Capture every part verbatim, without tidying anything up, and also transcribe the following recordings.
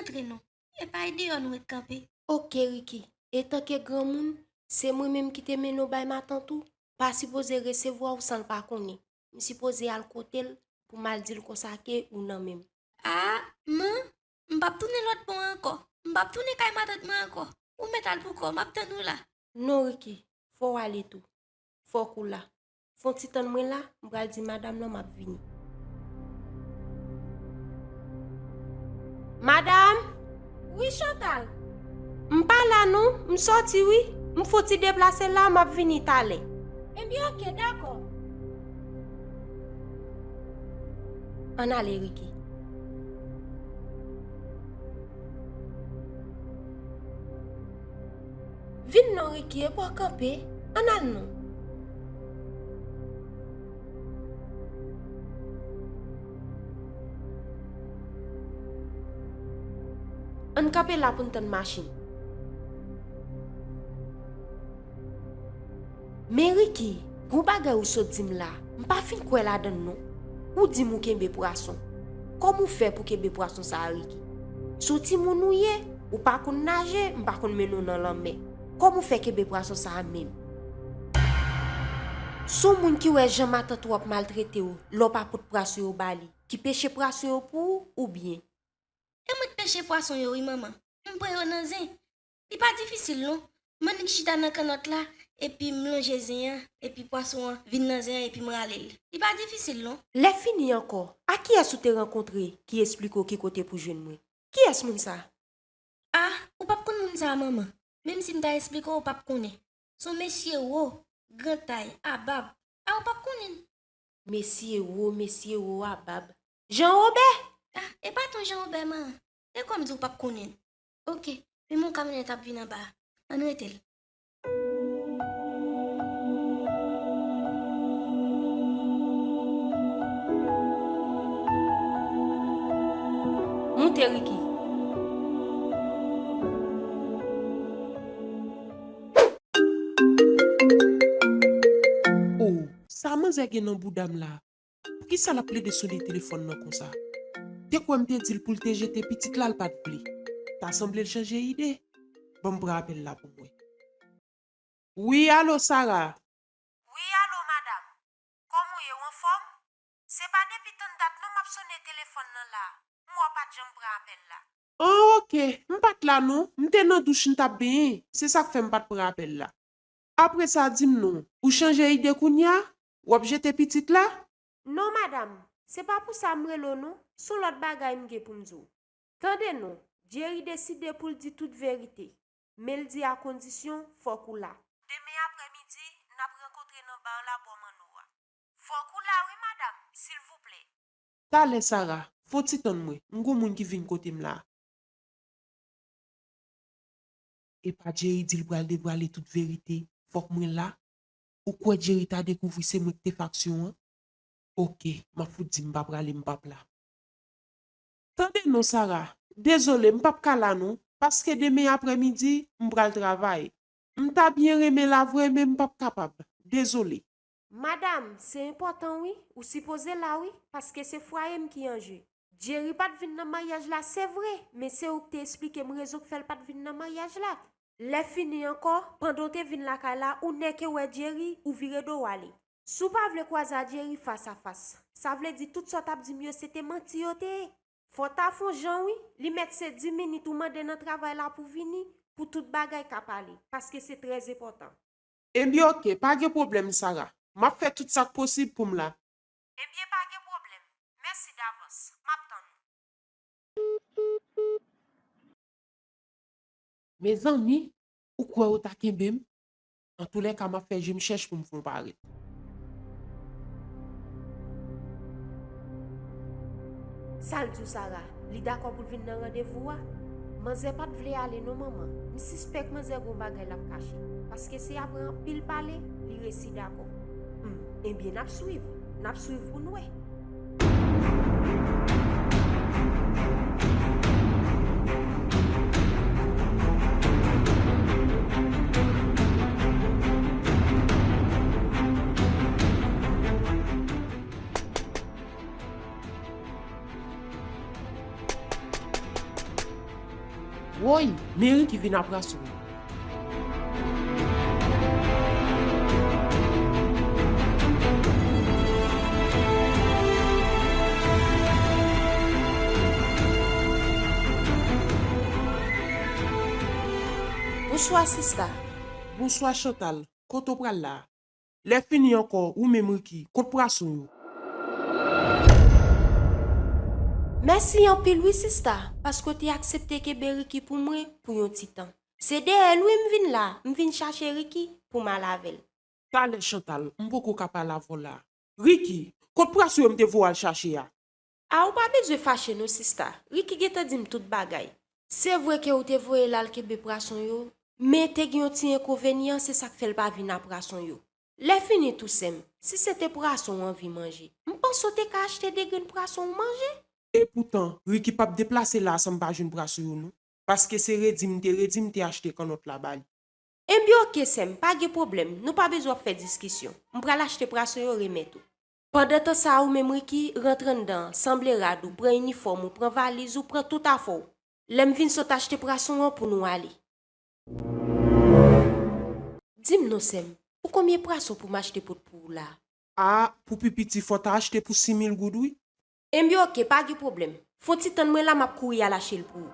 antre non. E pa deyò nou ret kanpe. Oke, Ricky. Etanke granmoun, se mwen menm ki te mennen w bay matant ou. Pa sipoze resevwa w san l pa konnen. M sipoze al kote l pou m al di l konsa ke ou nan men m. A, man, m p ap tounen lòt bò a ankò. M p ap tounen kay matant mwen ankò. Ou mèt al pou kò w, m ap tann ou la. Non, Ricky, fò w ale tou. Fòk ou la. Fè yon ti tann mwen la, m pral di madanm lan m ap vini. Madanm! Wi, Chantal. M pa la non, m sòti wi. M fouti deplase la, m ap vini talè. Ebyen, oke, dakò. Ann ale, Ricky. Vin non, Ricky, epa w kanpe. Ann al non. Ann kanpe la pou n tann machin. Men Ricky, gon bagay ou sot di m la, m pa fin kwè ladan l non. Ou di m ou kenbe pwason. Kòman w fè pou kenbe pwason sa a, Ricky? Se yon timoun ou ye, ou pa konn naje, m pa konn mennen w nan lanmè. Kòman w fè kenbe pwason sa a menm? Se yon moun ki wè jan matant ou ap maltrete w lè w pa pot pwason yo ba li, ki peche pwason yo pou ou, oubyen? E mwen k peche pwason yo wi, manman. M pran yo nan zen. Li pa difisil non. M annik chita nan kannòt la, epi m lonje zen an, epi pwason an vin nan zen an, epi m rale l. Li pa difisil non. Lè fini ankò, a kiyès ou te rankontre ki esplike w ki kote pou jwenn mwen? Kiyès moun sa? A, ou p ap konn moun sa a, manman. Menm si m ta esplike w, ou p ap konnen. Se yon mesye wo, gran tay, a bab. A, ou p ap konnen l. Mesye wo, mesye wo, a bab. Jan Wobè? A, e pa ton Jan Wobè, man. E kòm di w p ap konnen l. Oke, men yon kamyonèt ap vin anba a. Ann rete l. Moute, Ricky. O, sa manzè gen nan bouda m la? Poukisa l ap plede sone telefòn nan konsa? Te kwè m te di l pou l te jete pitit la, l pa t vle. Ta sanble l chanje ide. Ban m pran apèl la pou m wè. Wi, alo, Sara? Wi, alo, madanm. Kòman w ye, w anfòm? Se pa depi tann dat non m ap sone telefòn nan la. M wè w pa t janm pran apèl la. An, oke. M pa t la non. M te nan douch, m t ap benyen. Se sa k fè m pa t pran apèl la. Apre sa, di m non, ou chanje ide kounye a? W ap jete pitit la? Non, madanm, se pa pou sa m rele w non, se yon lòt bagay m gen pou m di w. Tande non, Jerry deside pou l di tout verite, men l di a kondisyon fòk ou la. Demen aprèmidi, n ap rankontre nan ba la bò Manno a. Fòk ou la wi, madanm, silvouplè. Talè, Sara, fè yon ti tann mwen, m gon moun ki vin kote m la. Epa Jerry di l pral devwale tout verite, fòk mwen la. Ou kwè Jerry ta dekouvri se mwen ki te fè aksyon an? Oke, m ap fout di m pa prale, m p ap la. Tande non, Sara, dezole, m p ap ka la non, paske demen aprèmidi, m pral travay. M ta byen renmen la vre, men m p ap kapab. Dezole. Madanm, se enpòtan wi, ou sipoze la wi, paske se fwaye m ki an je. Jerry pa t vin nan maryaj la, se vre, men se ou k te esplike m rezon k fè l pa t vin nan maryaj la. Lè fini ankò, pandan w te vin lakay la, ou nèke wè Jerry, ou vire do w ale. Si w pa vle kwaze a Jerry fas a fas, sa vle di tout sa w t ap di m yo se te manti yo te ye. Fò w ta fè yon jan wi, li mèt se dis minit ou mande nan travay la pou vini, pou tout bagay ka pale, paske se trè enpòtan. Ebyen oke, pa gen pwoblèm, Sara. M ap fè tout sa k posib pou m la. Ebyen pa gen pwoblèm. Mèsi davans. M ap tann ou. Mezanmi, ou kwè ou ta kenbe m? Antoulèka, m ap fè je m chèch pou m fè w parèt. Sa l di w, Sara? Li dakò pou l vin nan randevou a? Manzè pa t vle ale non, manman. M sispèk manzè gon bagay l ap kache. Paske se apre anpil pale, li resi dakò. Hmm, ebyen, n ap swiv. N ap swiv pou n wè. Woy, men Ricky vin apre aswè. Bonswa sista. Bonswa Chantal. Kote w pral la? Lè fini ankò, ou menm Ricky, kot pwason yo? Mèsi anpil wi sista, paske w te aksepte kenbe Ricky pou mwen pou yon ti tan. Se dèyè l wi m vin la, m vin chache Ricky pou m al avè l. Talè Chantal, m poko ka pale avè w la. Ricky, kot pwason yo m te voye w al chache a? A ou pa bezwen fache non sista, Ricky gentan di m tout bagay. Se vre ke ou te voye l al kenbe pwason yo, men te gen yon ti enkonvenyan, se sa k fè l pa vin a pwason yo. Lè fini tou sè m, si se te pwason w anvi manje, m panse w te ka achte de grenn pwason w manje. Epoutan, Ricky p ap deplase la san m pa jwenn pwason yo non. Paske se redi m te redi m te achte kannòt la ba li. Enben oke sè m, pa gen pwoblèm, nou pa bezwen ap fè diskisyon. M pral achte pwason yo remèt ou. Pandan tan sa a ou menm Ricky, rantre anndan an, sanble rad ou, pran inifòm ou, pran valiz ou, pran tout afè w. Lè m vin sot achte pwason an pou nou ale. Di m non sè m, pou konbyen pwason pou m achte pot pou ou la? A, pou pi piti fò w ta achte pou sis mil goud wi. Enben oke, pa gen pwoblèm. Fè yon ti tann mwen la m ap kouri al achte l pou ou.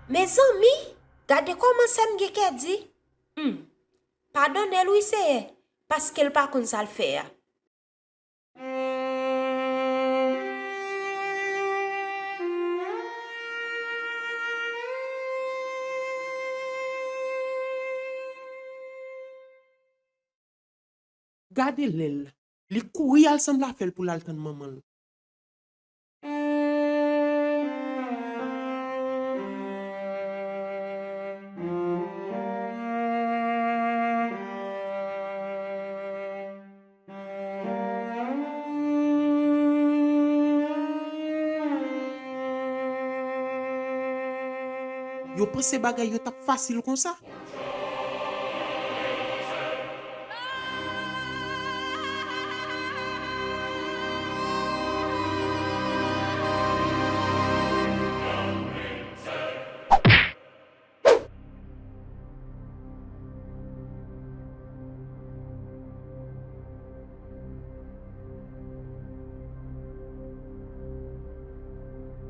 Mezanmi, gade kòman sè m gen kè di. Humm, padone l wi Seyè, paske l pa konn sa l fè a. Gade lè l, li kouri al sanble afè l pou l al tann manman l. Yo panse bagay yo t ap fasil konsa?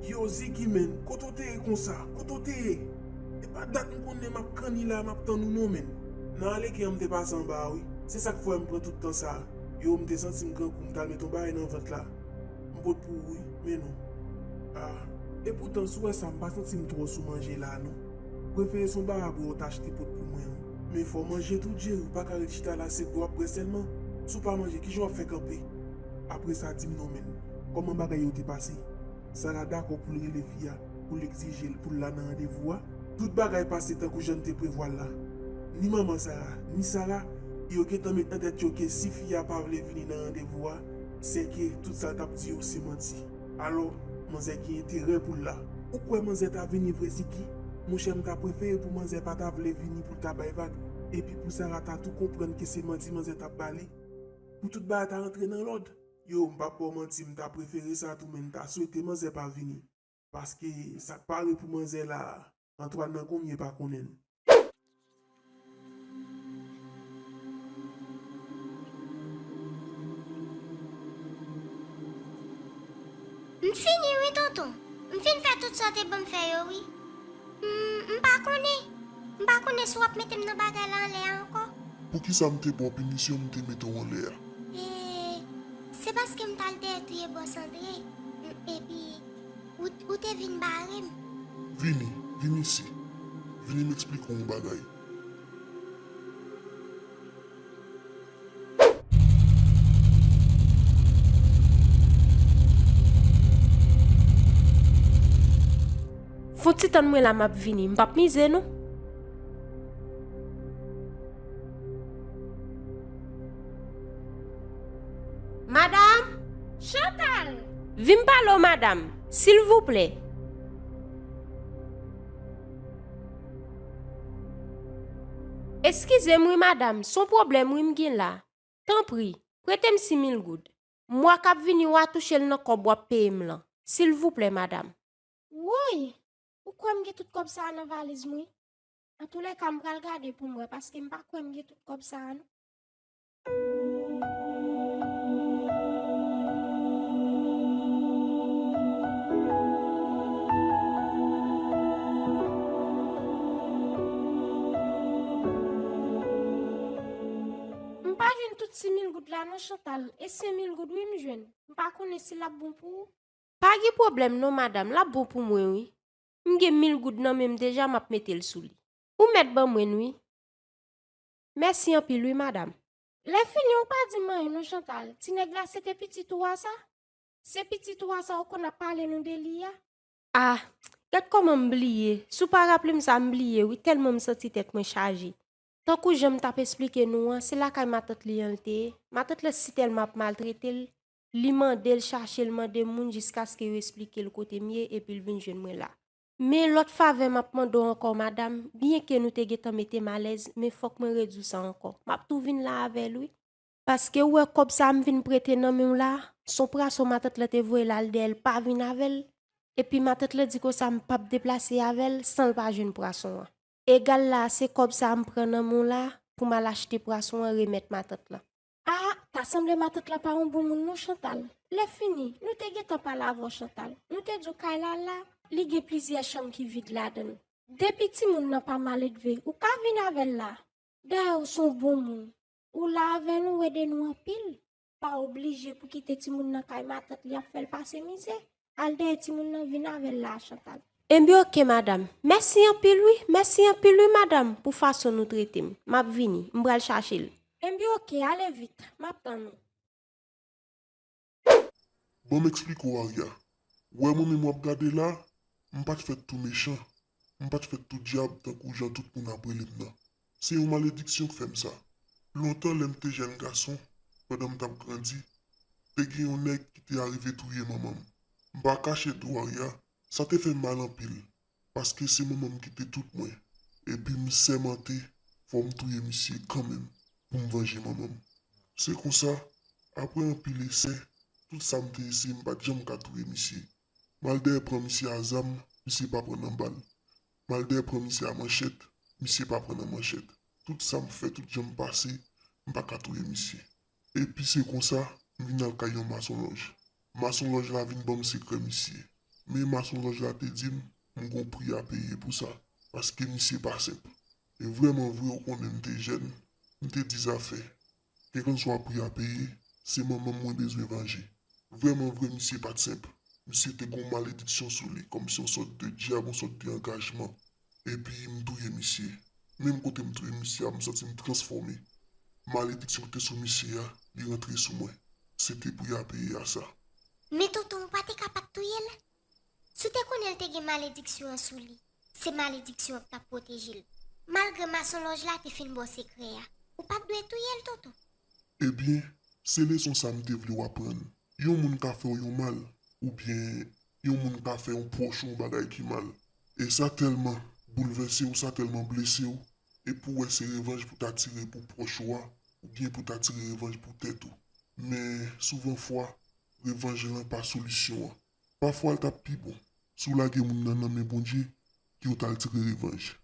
Yo, Ziggy, menn, kote w te ye konsa? Kote w te ye? E pa dat m konnen m ap kanni la, m ap tann ou non, menn. Nan ale ke an m te pase anba a, wi. Se sa k fè m pran tout tan sa a. Yo, m te santi m grangou, m t al met yon bagay nan vant la. M pot pou ou, wi, men non. Ah, epoutan, si w wè sa, m pa santi m twò sou manje la, non. Prefere se yon bagay bwè w ta achte pot pou mwen an. Men fò w manje tou, Jerry, ou pa ka ret chita la, se bwè w ap bwè sèlman. Si w pa manje, kijan w ap fè kanpe? Apre sa, di m non, menn, kòman bagay yo te pase? Sara dakò pou l rele fi a, pou l egzije l pou l la nan randevou a. Tout bagay pase tankou jan n te prevwa l la. Ni manman Sara, ni Sara, yo gentan met nan tèt yo ke si fi a pa vle vini nan randevou a, sèke tout sa l t ap di yo se manti. Alò, manzè gen enterè pou l la. Ou kwè manzè ta vini vre, Ziggy? Monchè, m ta prefere pou manzè pa ta vle vini pou l ta bay vag, epi pou Sara ta tou konprann ke se manti manzè t ap ba li, pou tout bagay ta rantre nan lòd. Yo, m p ap ba w manti, m ta prefere sa tou, men m ta swete manzè pa vini. Paske sa k pare pou manzè la, Antwàn nan konbyen pa konnen l. M fini wi, tonton. M fin fè tout sa w te ban m fè yo, wi. M, m pa konnen. M pa konnen si w ap mete m nan bagay la anlè a ankò. Poukisa m te ba w pinisyon, m te mete w anlè a? E, se paske m t al dèyè touye bòs Andre. M, epi, ou, ou te vin bare m. Vini, vin isi. Vini m eksplike w yon bagay. Fon ti tann mwen la, m ap vini. M p ap mize, non. Madanm? Chantal! Vin pale w, madanm, silvouplè. Eskize m wi, madanm, se yon pwoblèm wi m gen la. Tanpri, prete m sis mil goud. Mwa k ap vini, w a touche l nan kòb w ap peye m lan. Silvouplè, madam. Woy! Ou kwè m gen tout kòb sa a nan valiz m, wi. Antoulèka, m pral gade pou m wè, paske m pa kwè m gen tout kòb sa a, non. M pa jwenn tout sis mil goud la non, Chantal. E senk mil goud wi m jwenn. M pa konnen si l ap bon pou ou. Pa gen pwoblèm non, madanm, l ap bon pou mwen wi. M gen mil goud nan men m deja, m ap mete l sou li. Ou mèt ban mwen n wi. Mèsi anpil wi, madanm. Lè fini, ou pa di m anyen non, Chantal. Ti nèg la, se te pitit ou a sa? Se pitit ou a sa ou konn ap pale nou de li a? Ah, gad kòman m bliye. Si w pa raple m sa, m bliye wi, tèlman m santi tèt mwen chaje. Tankou jan m t ap esplike nou an, se lakay matant li an l te ye. Matant lan si tèlman ap maltrete l, li mande l, chache l, mande moun jiskaske yo esplike l kote m ye, epi l vin jwenn mwen la. Men lòt favè m ap mande w ankò, madanm, byenke nou te gentan mete m alèz, men fòk mwen redi w sa ankò. M ap tou vin la avè l wi. Paske ou wè kòb sa a m vin prete nan men w la, s on prason matant lan te voye l al dèyè l pa vin avè l. Epi matant lan di konsa m p ap deplase avè l san l pa jwenn prason an. Egal la, se kòb sa a m pran nan men w la pou m al achte prason an remèt matant lan. Ah, ta sanble matant lan pa yon bon moun non, Chantal. Lè fini, nou te gentan pale avè w, Chantal. Nou te di w kay la la, li gen plizyè chanm ki vid ladan l. Depi timoun nan pa maledve, ou ka vin avè l la. Dayè, ou s on bon moun. Ou la avè nou, ou ede nou anpil. Pa oblije pou kite timoun nan kay matant li ap fè l pase mizè. Al dèyè timoun nan, vin avè l la, Chantal. Enben oke, madanm. Mèsi anpil wi, mèsi anpil wi, madanm, pou fason nou trete m. M ap vini, m pral chache l. Enben oke, ale vit, m ap tann ou. Ban m eksplike w, Arya. Ou wè mwen menm w ap gade la, m pa t fèt tou mechan, m pa t fèt tou dyab tankou jan tout moun ap rele m nan. Se yon malediksyon k fè m sa. Lontan, lè m te jèn gason, pandan m t ap grandi, te gen yon nèg ki te arive touye manman m. M pa kache di w, Arya, sa te fè m mal anpil, paske se manman m ki te tout mwen, epi m sèmante fò m touye misye kanmenm pou m vanje manman m. Se konsa, apre anpil esè, tout sa m te eseye, m pa t janm ka touye misye. M al dèyè pran misye a zam, misye pa pran nan bal. M al dèyè pran misye a manchèt, misye pa pran nan manchèt. Tout sa m fè, tout jan m pase, m pa ka touye misye. Epi se konsa, m vin al kay yon masonlòj. Masonlòj la vin ban m sekrè misye. Men masonlòj la te di m, m gon pri a peye pou sa, paske misye pa senp. E vrèman vre, ou konnen m te jèn, m te di zafè. Kèlkanswa pri a peye, se manman m mwen bezwen vanje. Vrèman vre, misye pa t senp. Misye te gon malediksyon sou li, kòmsi yon sòt de dyab, yon sòt de angajman. Epi m touye misye. Menm kote m touye misye a, m santi m transfòme. Malediksyon ki te sou misye a, li rantre sou mwen. Se te pri a peye a sa. Men tonton, ou pa te ka pa t touye l? Si w te konnen l te gen malediksyon an sou li, se malediksyon an k t ap pwoteje l. Malgre masonlòj la te fin ba w sekrè a, ou pa t dwe touye l, tonton. Ebyen, se leson sa m te vle w aprann. Yon moun ka fè w yon mal, oubyen yon moun ka fè yon pwòch ou yon bagay ki mal. E sa tèlman boulvèse w, sa tèlman blese w, epi w wè se revanj pou w ta tire pou pwòch ou a, oubyen pou w ta tire revanj pou tèt ou. Men, souvan fwa, revanj lan pa solisyon an. Pafwa, l t ap pi bon si w lage moun nan nan men Bondye, ki w t al tire revanj.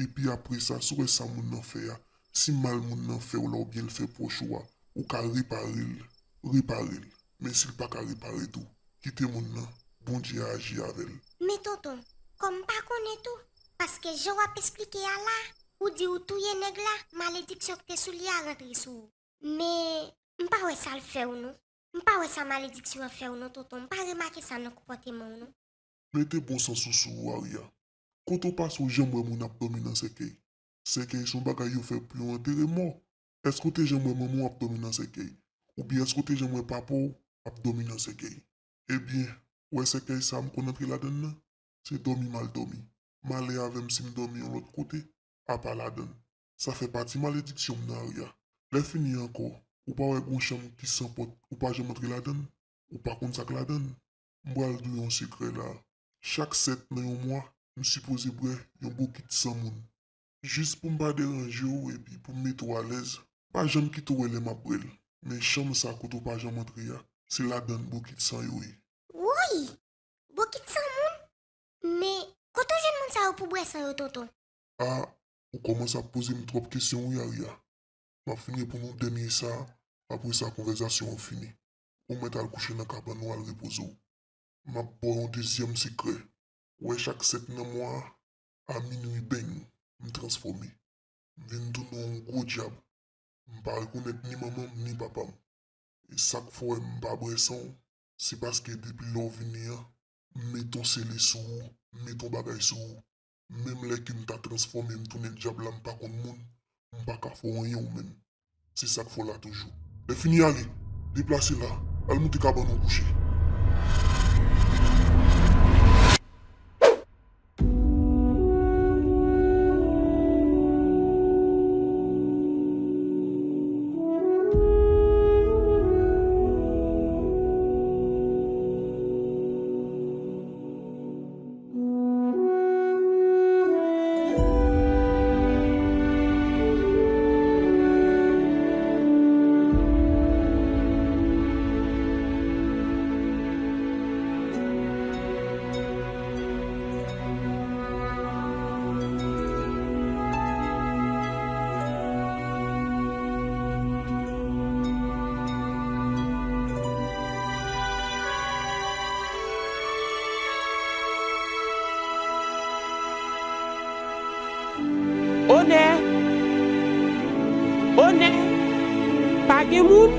Epi apre sa, si w wè sa moun nan fè a, si mal moun nan fè w la oubyen l fè pwòch ou a, ou ka repare l, repare l. Men si l pa ka repare tou, kite moun nan, Bondye aji avè l. Men tonton, kòm m pa konnen tou, paske jan w ap esplike a la, ou di ou touye nèg la, malediksyon ki te sou li a rantre sou ou. Men, m pa wè sa l fè w non. M pa wè sa malediksyon an fè w non, tonton. M pa remake sa nan konpòteman w non. Mete bon sans ou sou ou, Arya. Kote w pase w janm wè moun ap dòmi nan sèkèy? Sèkèy se yon bagay yo fè pou yo antere mò. Èske w te janm wè manman w ap dòmi nan sèkèy? Oubyen èske w te janm wè papa w ap dòmi nan sèkèy? Ebyen, ou wè sèkèy sa a m konn antre ladan l nan? Se dòmi m al dòmi. Malè avè m si m dòmi yon lòt kote, apa ladan l. Sa fè pati malediksyon m nan, Arya. Lè fini ankò, ou pa wè gon chanm ki san pòt, ou pa janm antre ladan l? Ou pa konn sa k ladan l? M pral di w yon sekrè la. Chak sèt nan yon mwa, m sipoze bwè yon bokit san moun. Jis pou m pa deranje w epi pou m mete w alèz, pa janm kite w wè lè m ap bwè l. Men chanm sa kote w pa janm antre a, Se ladann bokit san yo ye. Woy! Bokit san moun? Men, kote w jwenn moun sa yo pou bwè san yo, tonton? A, ou kòmanse ap poze m twòp kesyon wi, Aria. M ap fini pou nou dènye sa, apre sa konvèsasyon an fini. Ou mèt al kouche nan kabann ou al repoze w. M ap ba w yon dezyèm sekrè. Wè chak sèt nan mwa a, a minwi beng, m transfòme. M vin tounen yon gwo dyab. M pa rekonèt ni manman m ni papa m. E sa k fè w wè m pa bwè san w, se paske depi lè w vini an, m met yon sele sou ou, m met yon bagay sou ou. Menm lè ke m ta transfòme m tounen dyab la, m pa konn moun, m pa ka fè w anyen ou menm. Se sa k fè w la toujou. Lè fini ale, deplase la, al moute kabann ou kouche. Onè! Onè! Pa gen moun?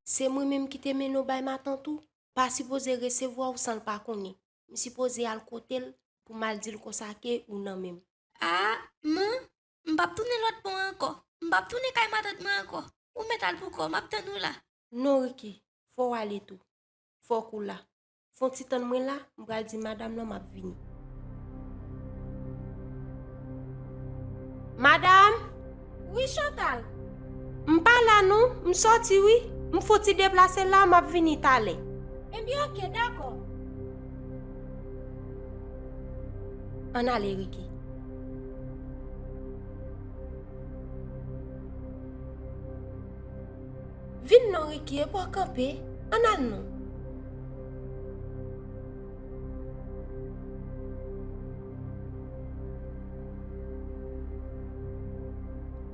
Se mwen menm ki te mennen w bay matant ou? Pa sipoze resevwa w san l pa konnen. M sipoze al kote l pou m al di l konsa ke ou nan men m. A, man, m p ap tounen lòt bò ankò. M p ap tounen kay matant mwen ankò. Ou mèt al pou kò w, m ap tann ou la. Non, Ricky, fò w ale tou. Fòk ou la. Fè yon ti tann mwen la, m pral di madanm lan m ap vini. Madanm! Wi, Chantal. M pa la non, m sòti wi. M fouti deplase la, m ap vini talè. Ebyen, oke, dakò. Ann ale, Ricky. Vin non, Ricky, epi w kanpe. Ann al non.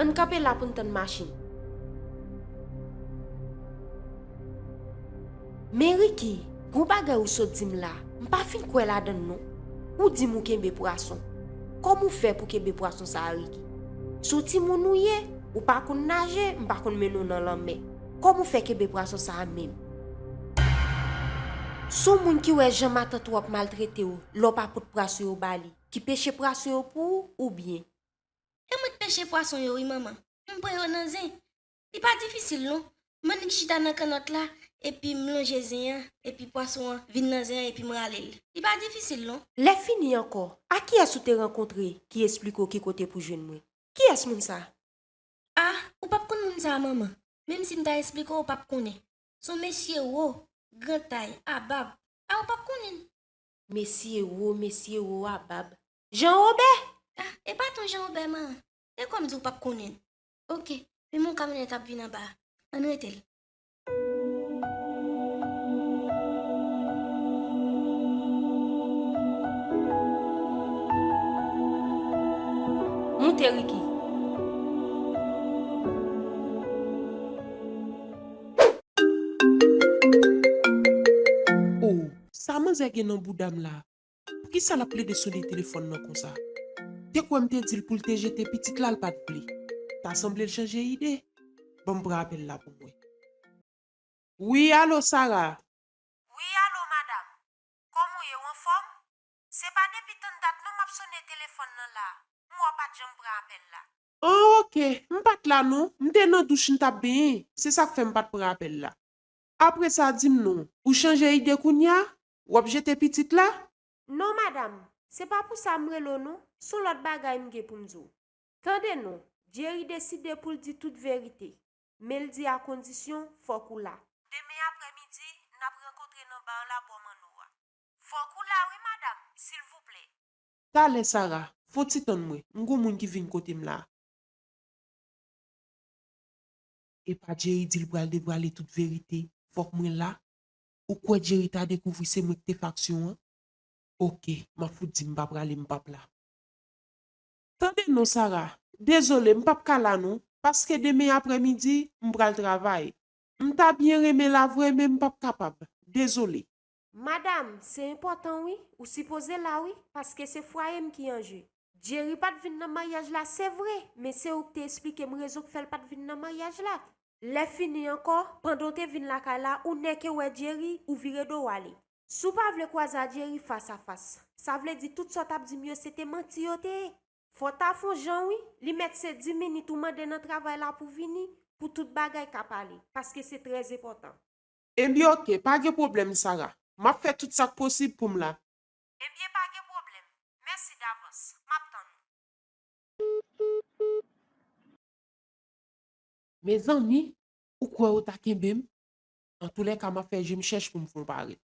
Ann kanpe la pou n tann machin. Men Ricky, gon bagay ou sot di m la, m pa fin kwè ladan l non. Ou di m ou kenbe pwason. Kòman w fè pou kenbe pwason sa a, Ricky? Se yon timoun ou ye, ou pa konn naje, m pa konn mennen w nan lanmè. Kòman w fè kenbe pwason sa a menm? Se yon moun ki wè jan matant ou ap maltrete w lè w pa pot pwason yo ba li, ki peche pwason yo pou ou, oubyen? E mwen k peche pwason yo wi, manman. M pran yo nan zen. Li pa difisil non. M annik chita nan kannòt la, epi m lonje zen an, epi pwason an vin nan zen an, epi m rale l. Li pa difisil non. Lè fini ankò, a kiyès ou te rankontre ki esplike w ki kote pou jwenn mwen? Kiyès moun sa? A, ou p ap konn moun sa a, manman. Menm si m ta esplike w, ou p ap konnen. Se yon mesye wo, gran tay, a bab. A, ou p ap konnen l. Mesye wo, mesye wo a bab. Jan Wobè? A, e pa ton Jan Wobè, man. E kòm di w p ap konnen l. Oke, men yon kamyonèt ap vin anba a. Ann rete l. Moute, Ricky. O, sa manzè gen nan bouda m la? Poukisa l ap plede sone telefòn nan konsa? Te kwè m te di l pou l te jete pitit la, l pa t vle. Ta sanble l chanje ide. Ban m pran apèl la pou m wè. Wi, alo, Sara? Wi, alo, madanm. Kòman w ye, w anfòm? Se pa depi tann dat non m ap sone telefòn nan la. M wè w pa t janm pran apèl la. An, oke. M pa t la non. M te nan douch, m t ap benyen. Se sa k fè m pa t pran apèl la. Apre sa, di m non, ou chanje ide kounye a? W ap jete pitit la? Non, madanm. Se pa pou sa m rele w non. Se yon lòt bagay m gen pou m di w. Tande non, Jerry deside pou l di tout verite. Men l di a kondisyon, fòk ou la. Demen aprèmidi, n ap rankontre nan ba la bò Manno a. Fòk ou la wi, madanm, silvouplè. Talè, Sara, fon ti tann mwen, m gon moun ki vin kote m la. Epa Jerry di l pral devwale tout verite, fòk mwen la. Ou kwè Jerry ta dekouvri se mwen ki te fè aksyon an? Oke, m ap fout di m pa prale, m p ap la. Tande non, Sara, dezole, m p ap ka la non, paske demen aprèmidi, m pral travay. M ta byen renmen la vre, men m p ap kapab. Dezole. Madam, se enpòtan wi, ou sipoze la wi, paske se fwaye m ki an je. Jerry pa t vin nan maryaj la, se vre, men se ou k te esplike m rezon k fè l pa t vin nan maryaj la. Lè fini ankò, pandan w te vin lakay la, ou nèke wè Jerry, ou vire do w ale. Si w pa vle kwaze a Jerry fas a fas, sa vle di tout sa w t ap di m yo se te manti yo te ye. Fò w ta fè yon jan wi, li mèt se dis minit ou mande nan travay la pou vini, pou tout bagay ka pale, paske se trè enpòtan. Ebyen oke, pa gen pwoblèm, Sara. M ap fè tout sa k posib pou m la. Ebyen pa gen pwoblèm. Mèsi davans. M ap tann ou. Mezanmi, ou kwè ou ta kenbe m? Antoulèka, m ap fè je m chèch pou m fè w parèt.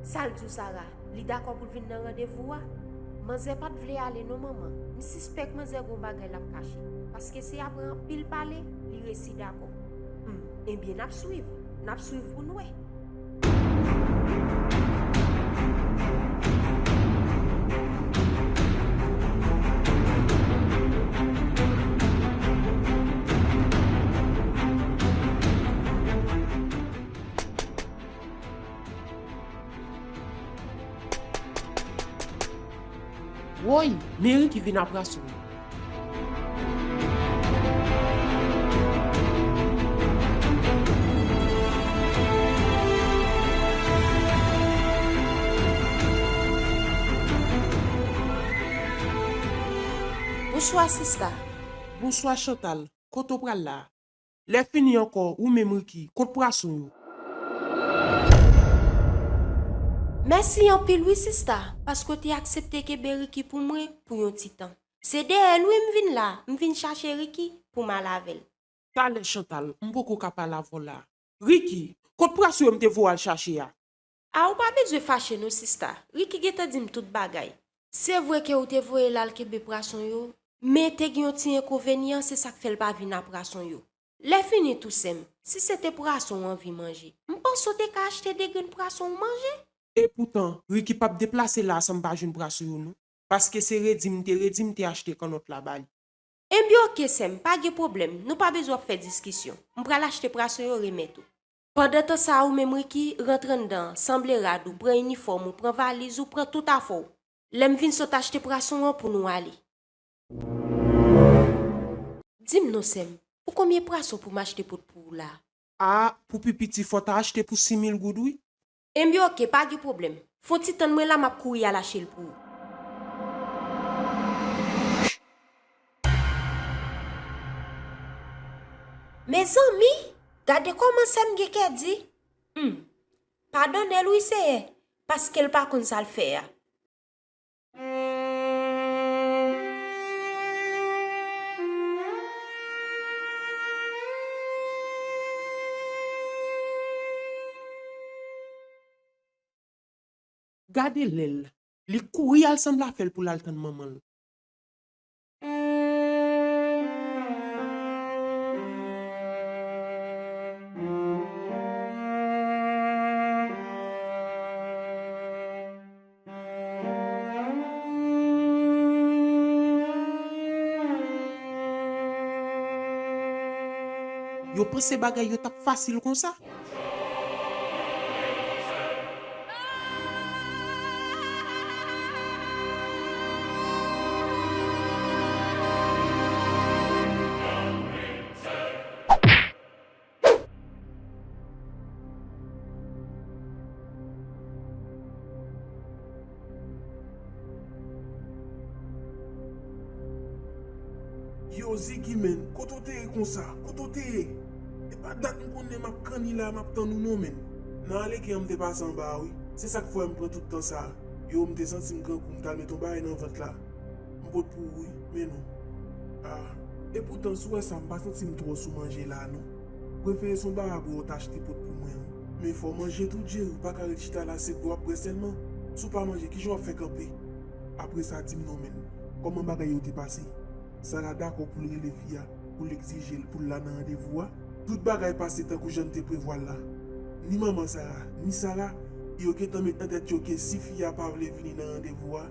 Sa l di w, Sara? Li dakò pou l vin nan randevou a? Manzè pa t vle ale non, manman. M sispèk manzè gon bagay l ap kache. Paske se apre anpil pale, li resi dakò. Hmm, ebyen, n ap swiv. N ap swiv pou n wè. Woy, men Ricky vin ap raso. Bonswa, sista. Bonswa, Chantal. Kote w pral la? Lè fini ankò, ou menm Ricky, kot pwason yo? Mèsi anpil wi sista, paske w te aksepte kenbe Ricky pou mwen pou yon ti tan. Se dèyè l wi m vin la, m vin chache Ricky pou m al avè l. Talè Chantal, m poko ka pale avè w la. Ricky, kot pwason yo m te voye w al chache a? A, ou pa bezwen fache non sista. Ricky gentan di m tout bagay. Se vre ke ou te voye l al kenbe pwason yo, men te gen yon ti enkonvenyan, se sa k fè l pa vin a pwason yo. Lè fini tou sè m, si se te pwason w anvi manje, m panse w te ka achte de grenn pwason w manje. Epoutan, Ricky p ap deplase la san m pa jwenn pwason yo non. Paske se redi m te redi m te achte kannòt la ba li. Enben oke sè m, pa gen pwoblèm, nou pa bezwen ap fè diskisyon. M pral achte pwason yo remèt ou. Pandan tan sa a ou menm Ricky, rantre anndan an, sanble rad ou, pran inifòm ou, pran valiz ou, pran tout afè w. Lè m vin sot achte pwason an pou nou ale. Di m non sè m, pou konbyen pwason pou m achte pot pou ou la? A, pou pi piti fò w ta achte pou sis mil goud wi. Enben oke, pa gen pwoblèm. Fon ti tann mwen la m ap kouri al achte l pou ou. Mezanmi, gade kòman sè m gen kè di. Humm, padone l wi Seyè, paske l pa konn sa l fè a. Gade lè l, li kouri al sanble afè l pou l al tann manman l. Yo panse bagay yo t ap fasil konsa? Yo, Ziggy, menn, kote w te ye konsa? Kote w te ye? E pa dat m konnen m ap kanni la, m ap tann ou non, menn. Nan aleken an, m te pase anba a, wi. Se sa k fè m pran tout tan sa a. Yo, m te santi m grangou, m t al met yon bagay nan vant la. M pot pou ou, wi, men non. Ah, epoutan, si w wè sa, m pa santi m twò sou manje la, non. Prefere se yon bagay bwè w t achte pot pou mwen an. Men fò w manje tou, Jerry, ou pa ka ret chita la, se bwè w ap bwè sèlman. Si w pa manje, kijan w ap fè kanpe? Apre sa, di m non, menn, kòman bagay yo te pase? Sara dakò pou l rele fi a, pou l egzije l pou l la nan randevou a. Tout bagay pase tankou jan n te prevwa l la. Ni manman Sara, ni Sara, yo gentan met nan tèt yo ke si fi a pa vle vini nan randevou a,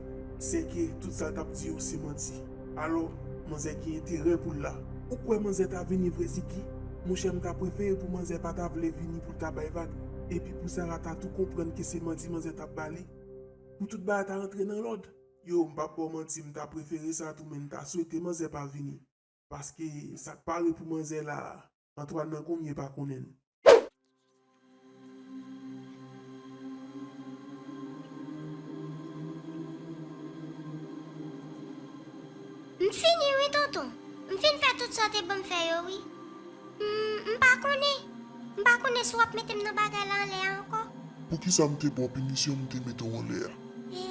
sèke tout sa l t ap di yo se manti. Alò, manzè gen enterè pou l la. Ou kwè manzè ta vini vre, Ziki? Monchè, m ta prefere pou manzè pa ta vle vini pou l ta bay vag, epi pou Sara ta tou konprann ke se manti manzè t ap ba li, pou tout bagay ta rantre nan lòd. Yo, m p ap ba w manti, m ta prefere sa tou, men m ta swete manzè pa vini. Paske sa k pare pou manzè la, Antwàn nan konbyen pa konnen l. M fini wi, tonton. M fin fè tout sa w te ban m fè yo wi. M, m pa konnen. M pa konnen si w ap mete m nan bagay la anlè a ankò. Poukisa m te ba w pinisyon m te mete w anlè a? E,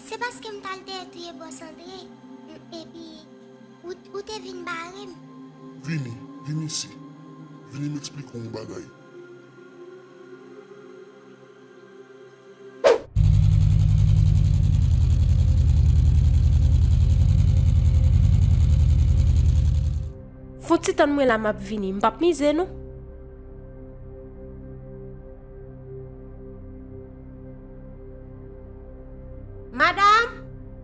se paske m t al dèyè touye bòs Andre. M, epi, ou, ou te vin bare m. Vini, vin isi. Vini m eksplike w yon bagay. Fon ti tann mwen la, m ap vini. M p ap mize non. Madanm?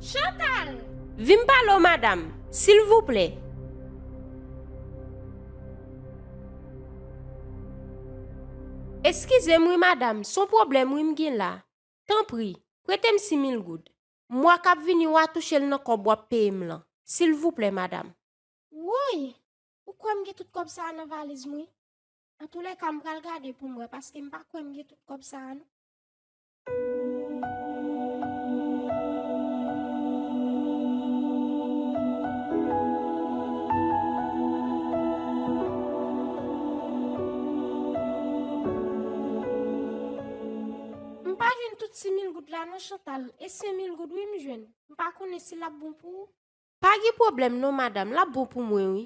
Chantal! Vin pale w, madanm, silvouplè. Eskize m wi, madanm, s on pwoblèm wi m gen la. Tanpri, prete m sis mil goud. Mwa k ap vini, w a touche l nan kòb w ap peye m lan. Silvouplè, madanm. Woy! Ou kwè m gen tout kòb sa a nan valiz mwen? Antoulèka, m pral gade pou m wè, paske m pa kwè m gen tout kòb sa a non. M pa jwenn tout sis mil goud la non, Chantal. E senk mil goud wi m jwenn. M pa konnen si l ap bon pou ou. Pa gen pwoblèm non, madanm, l ap bon pou mwen wi.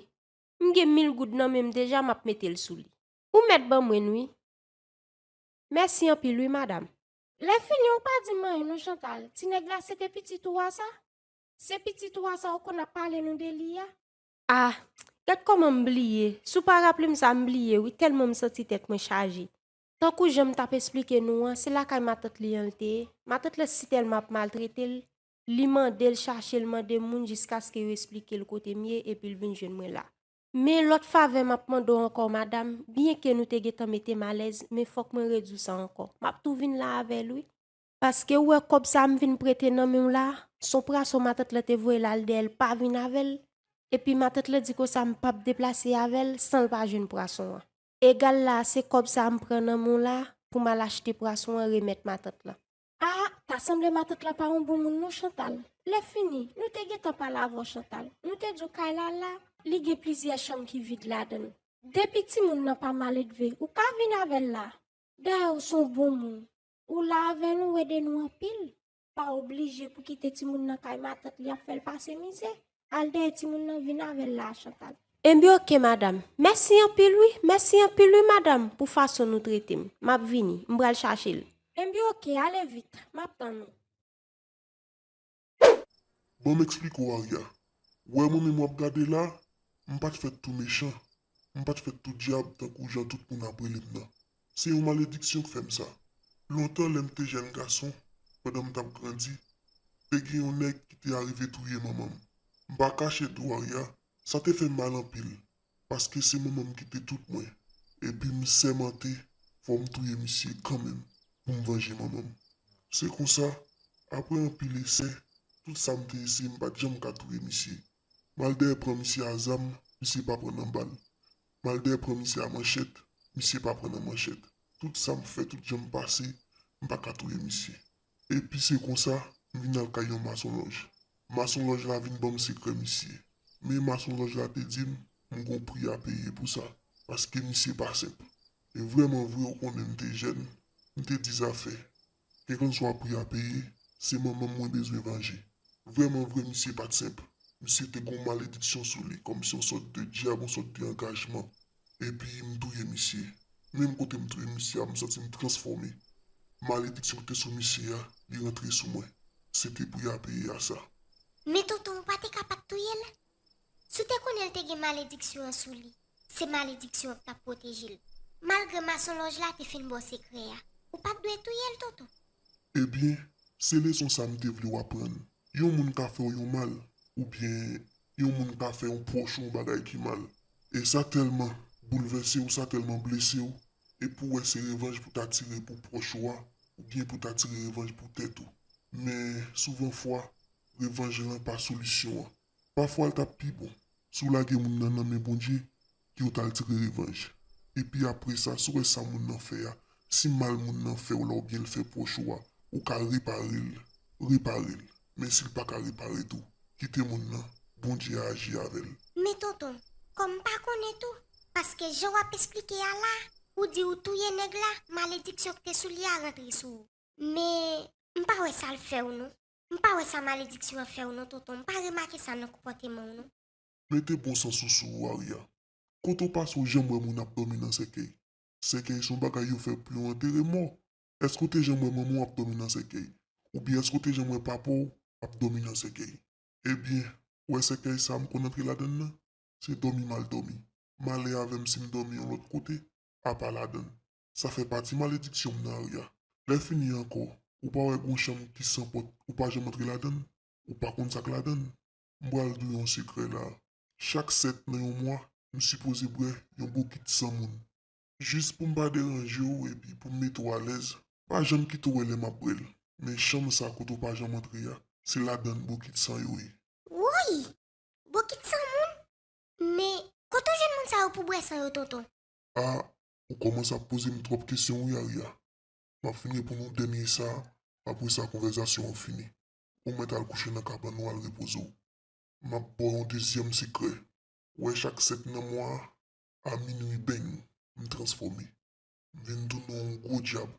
M gen mil goud nan men m deja, m ap mete l sou li. Ou mèt ban mwen n wi. Mèsi anpil wi, madanm. Lè fini, ou pa di m anyen non, Chantal. Ti nèg la, se te pitit ou a sa? Se pitit ou a sa ou konn ap pale nou de li a? Ah, gad kòman m bliye. Si w pa raple m sa, m bliye wi, tèlman m santi tèt mwen chaje. Tankou jan m t ap esplike nou an, se lakay matant li an l te ye. Matant lan sitèlman ap maltrete l, li mande l, chache l, mande moun jiskaske yo esplike l kote m ye, epi l vin jwenn mwen la. Men lòt favè m ap mande w ankò, madanm, byenke nou te gentan mete m alèz, men fòk mwen redi w sa ankò. M ap tou vin la avè l wi. Paske ou wè kòb sa a m vin prete nan men w la, s on prason matant lan te voye l al dèyè l pa vin avè l. Epi matant lan di konsa m p ap deplase avè l san l pa jwenn prason an. Egal la, se kòb sa a m pran nan men w la pou m al achte prason an remèt matant lan. Ah, ta sanble matant lan pa yon bon moun non, Chantal. Lè fini, nou te gentan pale avè w, Chantal. Nou te di w kay la la, li gen plizyè chanm ki vid ladan l. Depi timoun nan pa maledve, ou ka vin avè l la. Dayè, ou s on bon moun. Ou la avè nou, ou ede nou anpil. Pa oblije pou kite timoun nan kay matant li ap fè l pase mizè. Al dèyè timoun nan, vin avè l la, Chantal. Enben oke, madanm. Mèsi anpil wi, mèsi anpil wi, madanm, pou fason nou trete m. M ap vini, m pral chache l. Enben oke, ale vit, m ap tann ou. Ban m eksplike w, Arya. Ou wè mwen menm w ap gade la, m pa t fèt tou mechan, m pa t fèt tou dyab tankou jan tout moun ap rele m nan. Se yon malediksyon k fè m sa. Lontan, lè m te jèn gason, pandan m t ap grandi, te gen yon nèg ki te arive touye manman m. M pa kache di w, Arya, sa te fè m mal anpil, paske se manman m ki te tout mwen, epi m sèmante fò m touye misye kanmenm pou m vanje manman m. Se konsa, apre anpil esè, tout sa m te eseye, m pa t janm ka touye misye. M al dèyè pran misye a zam, misye pa pran nan bal. M al dèyè pran misye a manchèt, misye pa pran nan manchèt. Tout sa m fè, tout jan m pase, m pa ka touye misye. Epi se konsa, m vin al kay yon masonlòj. Masonlòj la vin ban m sekrè misye. Men masonlòj la te di m, m gon pri a peye pou sa, paske misye pa senp. E vrèman vre, ou konnen m te jèn, m te di zafè. Kèlkanswa pri a peye, se manman m mwen bezwen vanje. Vrèman vre, misye pa t senp. Misye te gon malediksyon sou li, kòmsi yon sòt de dyab, yon sòt de angajman. Epi m touye misye. Menm kote m touye misye a, m santi m transfòme. Malediksyon ki te sou misye a, li rantre sou mwen. Se te pri a peye a sa. Men tonton, ou pa te ka pa t touye l? Si w te konnen l te gen malediksyon an sou li, se malediksyon an k t ap pwoteje l. Malgre masonlòj la te fin ba w sekrè a, ou pa t dwe touye l, tonton. Ebyen, se leson sa m te vle w aprann. Yon moun ka fè w yon mal, oubyen yon moun ka fè yon pwòch ou yon bagay ki mal. E sa tèlman boulvèse w, sa tèlman blese w, e pou w wè se revanj pou ta tire pou pwòch ou a, oubyen pou ta tire revanj pou tèt ou. Men souvan fwa, revanj lan pa solisyon an. Pafwa l t ap pi bon si w lage moun nan nan men Bondye ke w t al tire revanj. Epi apre sa, si w wè sa moun nan fè a, si mal moun nan fè w la oubyen l fè pwòch ou a, ou ka repare l, repare l. Men si l pa ka repare tou, kite moun nan, Bondye aji avè l. Men tonton, kòm m pa konnen tou, paske jan w ap esplike a la, ou di ou touye nèg la, malediksyon ki te sou li a rantre sou ou. Men, m pa wè sa l fè w non. M pa wè sa malediksyon an fè w non, tonton. M pa remake sa nan konpòteman w non. Mete bon sans ou sou ou, Aria. Kote w pase w janm wè moun ap dòmi nan sèkèy? Sèkèy se yon bagay yo fè pou yo antere mò. Èske w te janm wè manman w ap dòmi nan sèkèy? Oubyen èske w te janm wè papa w ap dòmi nan sèkèy? Ebyen, ou wè sèkèy sa a m konn antre ladann nan? Se dòmi m al dòmi. M ale avè m si m dòmi yon lòt kote, apa ladann. Sa fè pati malediksyon m nan, Aria. Lè fini ankò, ou pa wè gon chanm ki san pòt, ou pa janm antre ladann? Ou pa konn sa k ladann? M pral di w yon sekrè la. Chak sèt nan yon mwa, m sipoze bwè yon bokit san moun. Jis pou m pa deranje w epi pou m mete w alèz, pa janm kite w wè lè m ap bwè l. Men chanm sa kote w pa janm antre a, se ladann bokit san yo ye. Woy! Bokit san moun? Men, kote w jwenn moun sa yo pou bwè san yo, tonton? A, ou kòmanse ap poze m twòp kesyon wi, Aria. M ap fin reponn ou dènye sa, apre sa konvèsasyon an fini. Ou mèt al kouche nan kabann ou al repoze w. M ap ba w yon dezyèm sekrè. Ou wè chak sèt nan mwa a, a minwi beng, m transfòme. M vin tounen yon gwo dyab.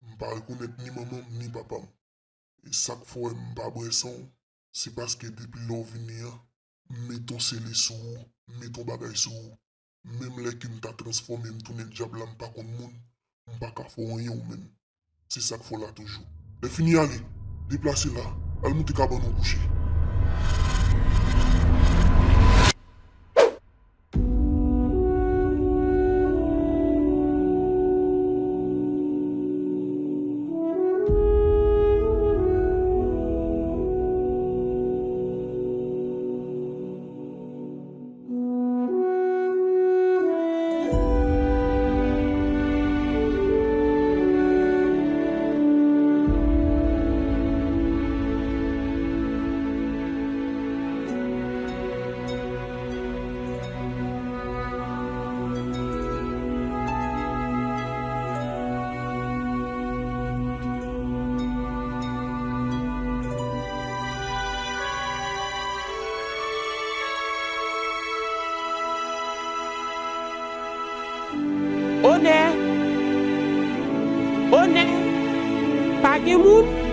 M pa rekonèt ni manman m ni papa m. E sa k fè w wè m pa bwè san w, se paske depi lè w vini an, m met yon sele sou ou, m met yon bagay sou ou. Menm lè ke m ta transfòme, m tounen dyab la, m pa konn moun, m pa ka fè w anyen ou menm. Se sa k fè w la toujou. Lè fini ale, deplase la, al moute kabann ou kouche. Onè! Onè! Pa gen moun?